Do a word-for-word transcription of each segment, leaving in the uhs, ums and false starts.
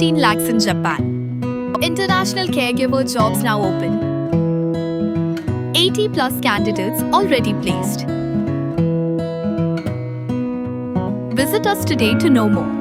fifteen lakhs in Japan. International caregiver jobs now open. eighty plus candidates already placed. Visit us today to know more.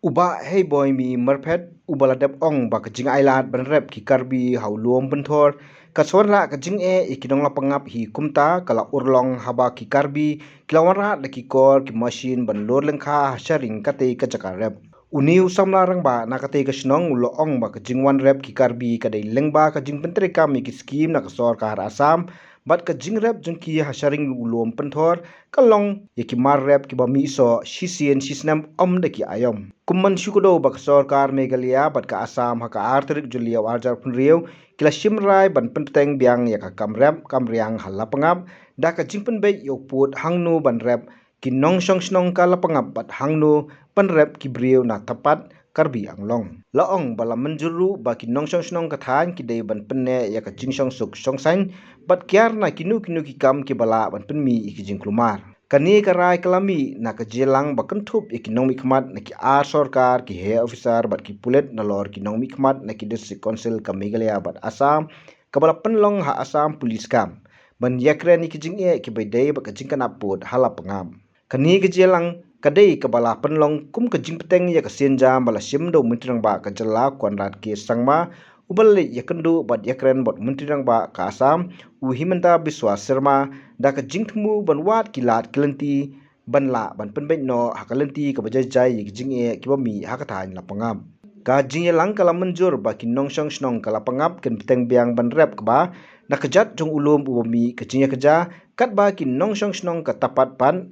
U Bah Heiboimi Myrphet, uba la dep ong ba ka jingailad ban rep ki Karbi ha u lum Pynthor, ka sa wanrah ka jingeh ïa ki nonglap pangap hi kumta ka la urlong haba ki Karbi ki la wanrah da ki kor ki mashin ban lur lyngkha ha sharing katei ka jaka rep. Une u samla rangbah na katei ka shnong u la ong ba ka jingwan rep ki Karbi ka dei lyngba ka jingpyntreikam ïa ki skim na ka sorkar Assam, bad ka jingrep jong ki ha sharing u lum Pynthor ka long ïa ki mar rep kiba mih soh shisien shisnem ym da ki aïom. Kum ban shu kdew ba ka sorkar Meghalaya bad ka Assam ha ka ar tarik Jylliew ar hajar phew hynriew ki la shim rai ban pynbteng biang ïa ka kam rep kam riang ha Lapangap da ka jingpynbeit ïa u pud hangno ban rep ki nongshong shnong ka Lapangap bad hangno ban rep ki briew na Tapat, Karbi Anglong. La ong ba la mynjur ruh ba ki nongshong shnong ka thaiñ ki dei ban pynneh ïa ka jingshong suk shong saiñ bad kiar na kino kino ki kam kiba lah ban pynmih ïa ki jingkulmar. Kane ka rai ka la mih na ka jingïalang ba kynthup ïa ki nongmihkhmat na ki ar sorkar, ki heh officer bad ki pulit nalor ki nongmihkhmat na ki District Council ka Meghalaya bad Assam, kaba la pynlong ha Assam Police Camp ban ïakren ïa ki jingeh kiba ïadei bad ka jingkynap pud ha Lapangap. Kane ka jingïalang ka dei kaba la pynlong kum ka jingpyrshang ïa ka sienjam ba la shim da u Myntri Rangbah ka jylla Conrad K Sangma, uba la leit ïakynduh bad ïakren bad u Myntri Rangbah ka Assam, u Himanta Biswa Sarma, da ka jingthmu ban wad ki lad ki lynti ban lah ban pynbeit noh ha ka lynti kaba jai jai ïa ki jingeh kiba mih ha ka thaiñ Lapangap. Ka jingïalang ka la mynjur ba ki nongshong shnong ka Lapangap kin bteng biang ban rep kaba na ka jat jong u lum uba mih ka jingïakajia, katba ki nongshong shnong ka Tapat pat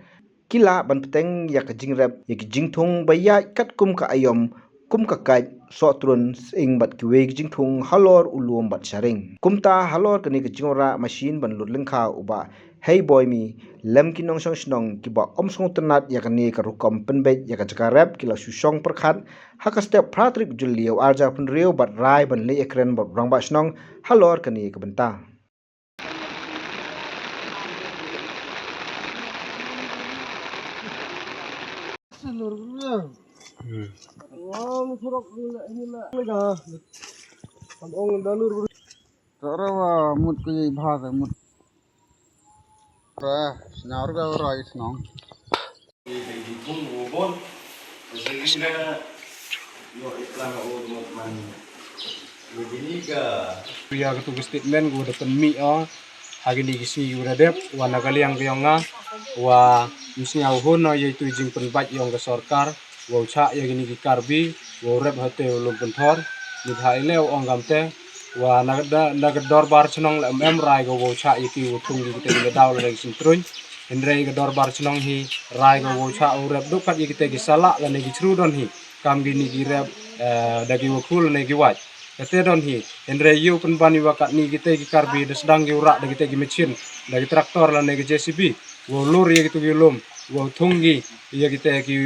ki lah ban bteng ïa ka jingrep ïa ki jingthung ba ïaid katkum ka aïom kum ka kait, sohtrun, sying bad kiwei ki jingthung halor u lum bad sharing. Kumta halor kane ka jingwanrah mashin ban lur lyngkha, u Bah Heiboimi lem ki nongshong shnong kiba ym sngewtynnad ïa kane ka rukom pynbeit ïa ka jaka rep ki la shu shong pyrkhat ha ka step phra tarik Jylliew ar hajar phew hynriew bad rai ban leit ïakren bad u rangbah shnong halor kane ka bynta. Tara wa mut ko yei bha ka mut. Ra snar ga ra isnong. Ïa katu ka statement ko da pynmih o ha kine ki sngi ki ba dep, wa na ka liang ka jong nga wa ym sngewhun o ïa itu i jingpynbeit jong ka sorkar wa u chah ïa kine ki Karbi wa u rep hate u lum Pynthor. Ni bha i leh u ong kam te wa na ka da-, na ka dorbar chnong la em em rai ko wa u chah ïa ki wa thung ïa kite ki daw la dei ki sintruin. Hynrei ka dorbar chnong hi rai ko wa u chah u rep duk kat ïa kite ki salah lane ki chru don hi. Kam kine ki rep, eh, da ki wa khul lane ki wait. Kate don hi, hynrei ïa u pynban ïa wa katne kite ki Karbi da sdang ki u rah da kite ki machine, da ki tractor lane ki J C B, wa u lur ïa kitu ki lum, wa u thung ki ïa kite ki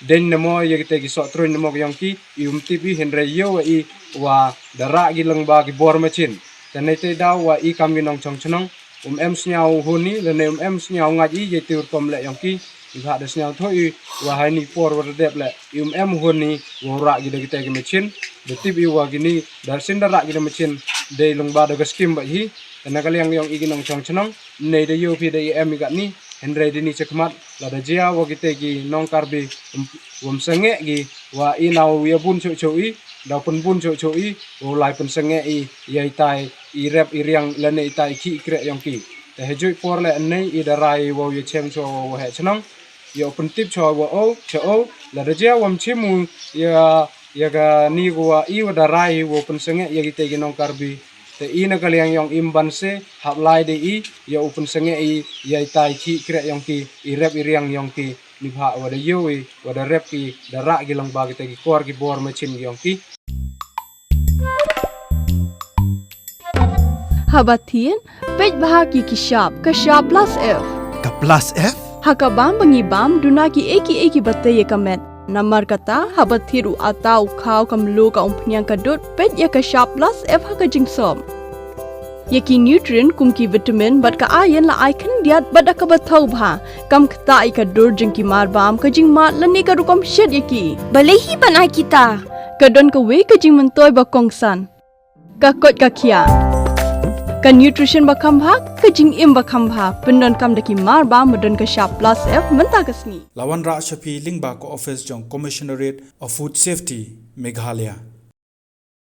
deng namo, ïa kite ki sohtrun namo ki jong ki, i um tip i hynrei ïa wa i wa da rah ki lyngba ki bor machine. Te nei te daw wa i kam ki nongchong chnong, um em sngewhun i, lane um em sngewngeit i, ïa itu rukom leh jong ki, i bha da sngewthuh i, wa ha ini por wa da dep leh, i um em hun i, wa u rah ki da kite ki machine, da tip i wa kini, da sien da rah ki da machine, dei lyngba da ka skim bad hi, te na ka liang jong i ki nongchong chnong, nei da ïoh phi da i em i katni, hynrei da ni chakhmat, la da jia wa kite ki nong Karbi, um, um sangeh ki, wa i na u ïa bun chuh chuh i, da u pynbun chuh chuh i, wa u lai pynsangeh i, ïa itai, i rep i riang lane itai i khih i kreh jong ki. Te ha juh por leh nei i da rai wow ïa chem cho wa heh chnong. Ïa u pyntip cho wa o, cho o, la da jia wam chim u ïa, ïa kani ko wa i wa da rai wow pynsangeh ïa kite ki nong Karbi. Te i na ka liang jong i ym ban se, hap lai de i, ïa u pynsangeh i, ïa itai i khih i kreh jong ki, i rep i riang jong ki, ni bha wa da ïoh i, wa da rep ki, da rah ki lyngba kite ki kor ki bor machine ki jong ki. Haba thied, peit bha ki ki shap, ka shap plus F. Ka plus F? Ha ka bam ba ngi bam, duna ki ei ki ei kiba tei ïa ka met. Namar kata, haba thied u ata u khaw ka mluh ka umphniang ka dud, peit ïa ka shap plus F ha ka jingsop. Ïa ki nutrient kum ki vitamin bad ka iron la ai khyndiat bad da kaba thaw bha, kam ktah ïa ka dur jong ki marbam, ka jingmad lane ka rukom shet ïa ki. Balei hi ban ai kita? Ka don kawei ka jingmyntoi ba kongsan. Ka koit ka khiah. Ka nutrition ba kham bha, ka jingim ba kham bha, pyndonkam da ki marbam ba don ka shap plus F mynta ka sngi. La wanrah sha phi lyngba ka office jong Commissionerate of Food Safety, Meghalaya.